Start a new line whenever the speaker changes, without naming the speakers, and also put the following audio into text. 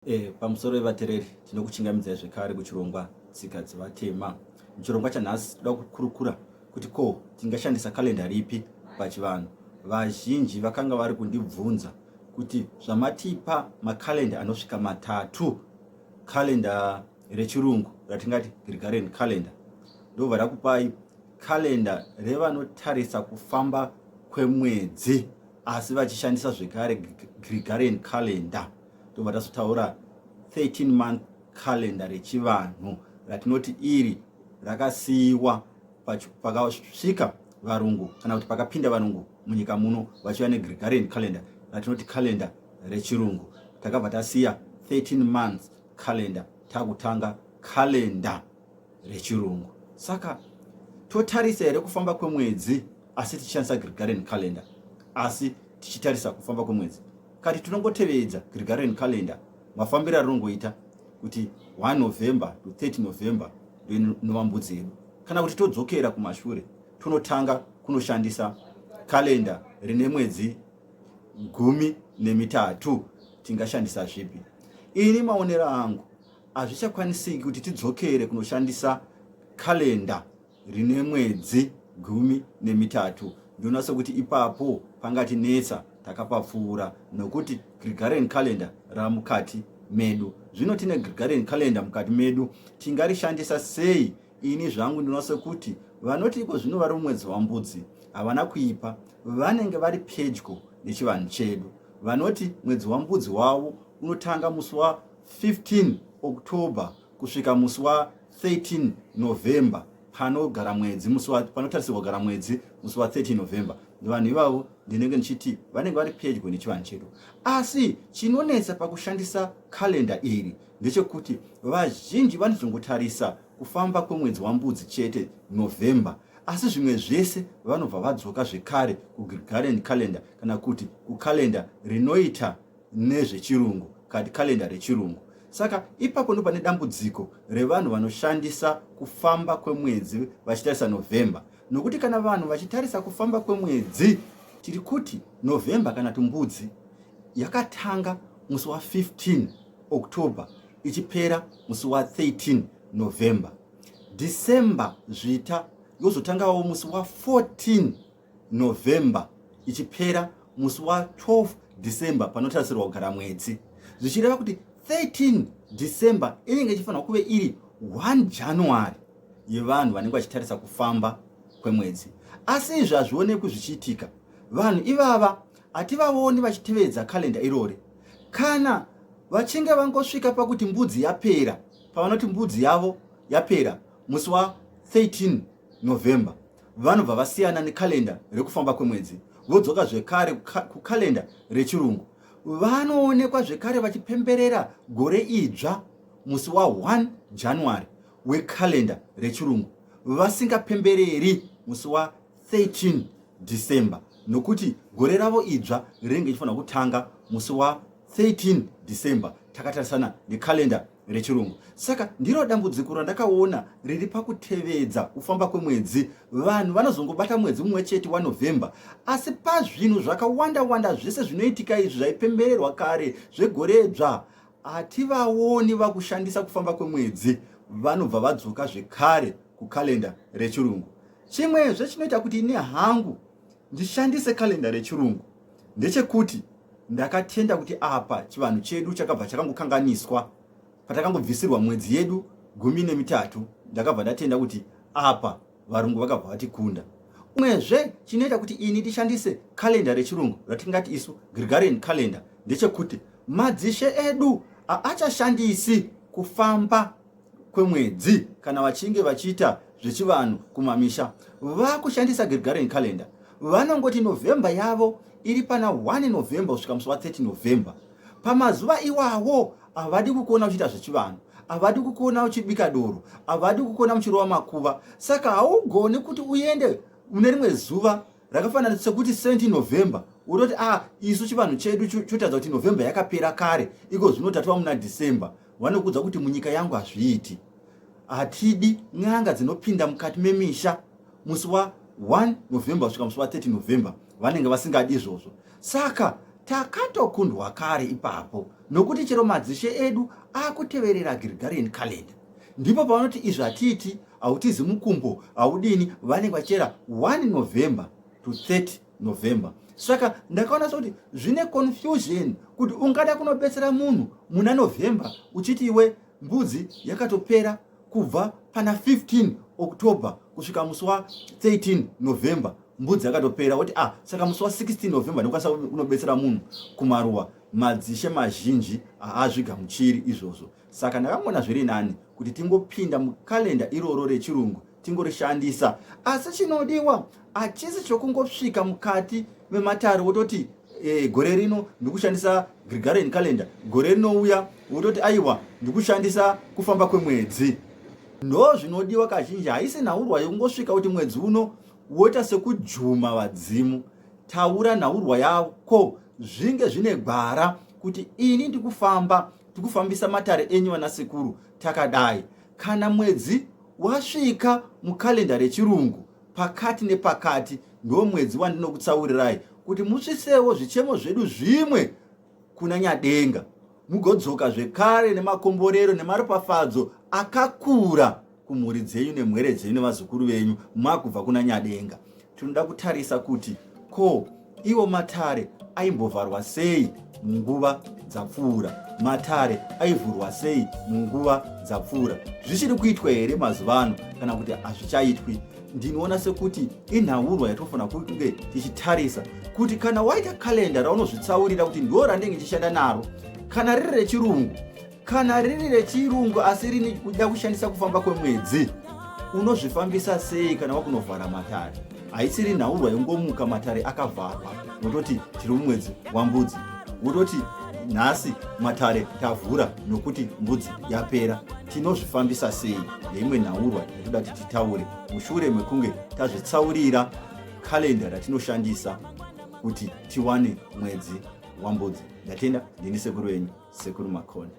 E, pamusoro vevatereri tinokuchingamidzai zvekare kuchirongwa tsika dzevatema. Muchirongwa chanhasi toda kukurukura kuti ko tingashandisa kalenda ripi pachivanhu. Vazhinji vakanga vari kundibvunza kuti zvamatipa makalenda anosvika matatu, kalenda rechirungu ratingati Gregorian calendar, ndobva rakupai kalenda revanotarisa kufamba kwemwedzi asi vachishandisa zvekare Gregorian calendar, tobva tazotaura 13 month calendar rechivanhu ratinoti iri rakasiyiwa pakasvika varungu kana kuti pakapinda varungu munyika muno vachiuya neGregorian calendar ratinoti calendar rechirungu. Takabva tasiya 13 months calendar, takutanga calendar rechirungu. Saka totarisa here kufamba kwemwedzi asi tichishandisa Gregorian calendar, asi tichitarisa kufamba kwemwedzi kati tinongotevedza Gregorian calendar mafambiro arinongoita kuti 1 November to 30 November ndoinova mbudzi yedu, kana kuti todzokera kumashure tonotanga kunoshandisa kalenda rine mwedzi 13? Tingashandisa zvipi? Ini maonero angu, hazvichakwanisiki kuti tidzokere kunoshandisa kalenda rine mwedzi 13. Ndinoona sekuti ipapo pangatinetsa, takapapfuura, nokuti Gregorian calendar ramukati medu. Zvino tine Gregorian calendar mukati medu, tingarishandisa sei? Ini zvangu ndinoona sekuti vanoti iko zvino vari mumwedzi waMbudzi havana kuipa, vanenge vari pedyo nechivanhu chedu. Vanoti mwedzi waMbudzi wavo unotanga musi wa15 October kusvika musi wa13 November, panogara mwedzi musi panotarisirwa kugara mwedzi musi wa13 November. Vanhu ivavo ndinenge ndichiti vanenge vari pedyo nechivanhu chedu. Asi chinonetsa pakushandisa kalenda iri ndechekuti vazhinji vanozongotarisa kufamba kwemwedzi waMbudzi chete, November, asi zvimwe zvese vanobva vadzoka zvekare kuGregorian calendar kana kuti kukalenda rinoita nezvechirungu, kati kalenda rechirungu. Saka ipapo ndo pane dambudziko revanhu vanoshandisa kufamba kwemwedzi vachitarisa November, nokuti kana vanhu vachitarisa kufamba kwemwedzi, tiri kuti November kana tumbudzi yakatanga musi wa15 October ichipera musi wa13 November. December, Zvita, yozotangawo musi wa14 November ichipera musi wa12 December, panotarisirwa kugara mwedzi, zvichireva kuti 13 December inenge ichifanirwa kuve iri 1 January yevanhu vanenge vachitarisa kufamba kwemwedzi. Asi izvi hazvionekwi zvichiitika. Vanhu ivava hativaoni vachitevedza kalenda irori. Kana vachinge vangosvika pakuti mbudzi yapera, pavanoti mbudzi yavo yapera musi wa13 November, vanobva vasiyana nekalenda rekufamba kwemwedzi, vodzoka zvekare kukalenda rechirungu. Vanoonekwa zvekare vachipemberera gore idzva musi wa1 January wekalenda rechirungu, vasingapembereri musi wa13 December, nokuti gore ravo idzva rinenge ichifanira kutanga musi wa13 December takatarisana nekalenda rechirungu. Saka ndiro dambudziko randakaona riri pakutevedza kufamba kwemwedzi. Vanhu vanozongobata mwedzi mumwe chete waNovember, asi pazvinhu zvakawanda wanda zvese zvinoitika izvi zvaipembererwa kare zvegoredzva, hativaoni vakushandisa kufamba kwemwedzi. Vanobva vadzoka zvekare kukalenda rechirungu. Chimwezve chinoita kuti ini hangu ndishandise kalenda rechirungu ndechekuti ndakatenda kuti apa chivanhu chedu chakabva chakangokanganiswa patakangobvisirwa mwedzi yedu 13. Ndakabva ndatenda kuti apa varungu vakabva vatikunda. Umwezve chinoita kuti ini tishandise kalenda rechirungu ratingati isu Gregorian calendar ndechekuti madzishe edu haachashandisi kufamba kwemwedzi kana vachinge vachiita zvechivanhu kumamisha. Vakushandisa Gregorian calendar. Vanongoti November yavo iri pana 1 November kusvika musi wa30 November. Pamazuva iwawo havadi kukuona uchiita zvechivanhu, havadi kukuona uchibika doro, havadi kukuona muchirova makuva. Saka haugoni kuti uende mune rimwe zuva rakafanana sekuti 17 November wototi, a ah, isu chivanhu chedu chotaridza kuti November yakapera kare, iko zvino tatova muna December. Vanokuudza kuti munyika yangu hazviiti, hatidi n'anga dzinopinda mukati memisha musi wa1 November kusvika musi wa30 November. Vanenge vasingadi izvozvo. Saka takatokundwa kare ipapo. Nokuti chero madzishe edu akuteverera Gregorian calendar. Ndipo pavanoti izvi hatiiti, hautizi mukumbo, haudini, vanenge vachiera 1 November to 30 November. Saka ndakaona sekuti zvine confusion kuti ungada kunobetsera munhu muna November uchiti iwe mbudzi yakatopera kubva pana 15 October kusvika musi wa 13 November mbudzi yakatopera, woti ah, saka musi wa 16 November ndokwanisa kunobetsera munhu kumaruwa. Madzishe mazhinji haazvigamuchiri izvozvo. Saka ndakamona zviri nani kuti tingopinda mukalenda iroro rechirungu tingorishandisa, asi chinodiwa hachisi chokungosvika mukati mematare wototi gore rino ndikushandisa Gregorian calendar, gore rinouya wototi aiwa ndikushandisa kufamba kwemwedzi. Ndo zvinodiwa kazhinji, haisi nhaurwa yekungosvika kuti mwedzi uno woita sekujuma vadzimu. Taura nhaurwa yako zvinge zvine gwara kuti ini ndikufamba, tikufambisa matare enyu vanasekuru takadai. Kana mwedzi wasvika mukalenda rechirungu pakati nepakati, ndo mwedzi wandinokutsaurirai kuti musvisewo zvichemo zvedu zvimwe kuna Nyadenga, mugodzoka zvekare nemakomborero nemaropafadzo akakura kumhuri dzenyu nemhwere dzenyu nevazukuru venyu makubva kuna Nyadenga. Tinoda kutarisa kuti ko iwo matare aimbovharwa sei munguva dzapfuura, matare aivhurwa sei munguva dzapfuura, zvichiri kuitwa here mazuva ano kana kuti hazvichaitwi. Ndinoona sekuti inhaurwa yatofanira kunge tichitarisa kuti kana waita kalenda raunozvitsaurira kuti ndo randenge ndichishanda naro, kana riri rechirungu, kana riri rechirungu asi rini kuda kushandisa kufamba kwemwedzi, unozvifambisa sei kana wakunovhara matare? Haisiri nhaurwa yongomuka matare akavharwa wototi tiri mumwedzi wambudzi, wototi nhasi matare tavhura nokuti mbudzi yapera. Tinozvifambisa sei? Ndeimwe nhaurwa yatoda kuti titaure mushure mekunge tazvitsaurira kalenda ratinoshandisa kuti tiwane mwedzi wambudzi. Ndatenda, ndini sekuru venyu, Sekuru Makoni.